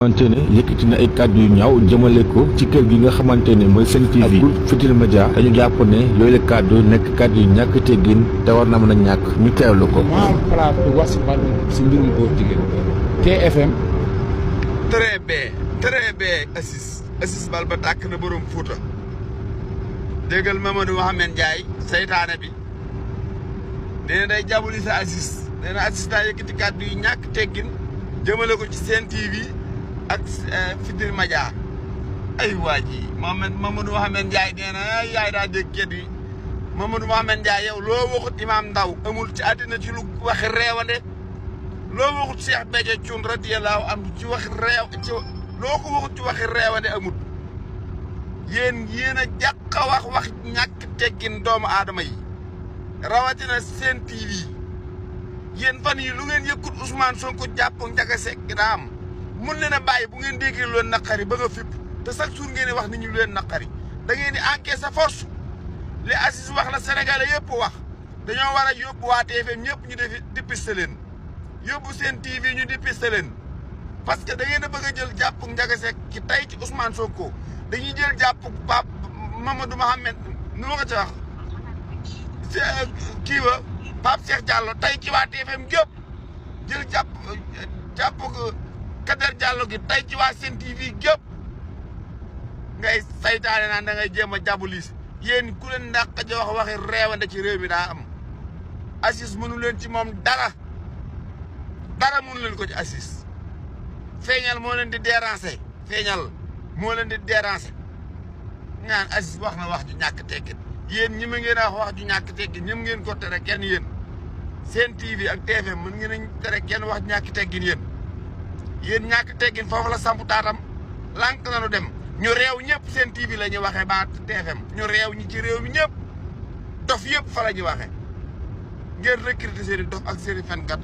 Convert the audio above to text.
xamante ne yëkkati na ay kàddu yu ñaaw jëmale ko ci kër gi nga xamante ne mooy Sen TV ak Groupe Futurs Médias dañu jàpp ne yooyu la kàddu nekk kàddu yu ñàkk teggin te war na mën a ñàkk ñu teewlu ko. maa am place bi wax si mbirum góor jigéen TFM. très bien Assis bal ba tàkk na borom Fuuta déggal Mamadou Mohamed Ndiaye seytaane bi nee na day jàppale sa Assis nee na Assis daa yëkkati kàddu yu ñàkk teggin jëmale ko ci Sen TV ak Futurs Médias ay waa ji Mamadou Mohamed Ndiaye nee na yaay daa dégg kedd yi Mamadou Mohamed Ndiaye yow loo waxut Imaam Ndaw amul ci àddina ci lu waxi reewande loo waxut Cheikh Béthio Thioune radiyallahu anhu ci waxi reew ci loo ko waxut ci waxi reewande amul yéen a jàq a wax ñàkk teggin doomu aadama yi rawatina Sen TV yéen fan yi lu ngeen yëkkut Ousmane Sonko jàpp Ndiaga Seck daa am mun leen a bàyyi bu ngeen déggee lu leen naqari ba nga fipp te chaque jour ngeen di wax nit ñi lu leen naqari da ngeen di encaisser sa force li Assis wax la Sénégalais yëpp wax dañoo war a yóbbu waa TFM ñëpp ñu defi dépisté leen yóbbu Sen TV ñu dépisté leen parce que da ngeen a bëgg a jël jàpp Ndiaga Seck ci tey ci Ousmane Sonko dañuy jël jàpp Pape Mamadou Mohamed nu ma ko ci wax kii ba Pape Cheikh Diallo tey ci waa TFM gépp jël jàpp Kader Diallo gi tey ci waa Sen TV gépp ngay saytaane naan da ngay jéem a jabulis yéen ku leen ndàq ci wax waxi reewande ci réew mi daa am Assis mënu leen ci moom dara mënu leen ko ci Assis feeñal moo leen di déranger ñaan Assis wax na wax ju ñàkk teggin yéen ñi ma ngeen a wax ju ñàkk teggin ñëm ngeen ko tere kenn yéen Sen TV ak TFM mën ngeen a tere kenn wax ñàkk teggin yéen ñàkk teggin foofu la sampu taatam lànk nanu dem ñu réew ñëpp Sen TV la ñuy waxee ba TFM ñu réew ñi ci réew mi ñëpp dof yëpp fa la ñuy waxee ngeen recruter seeni dof ak seeni fenkat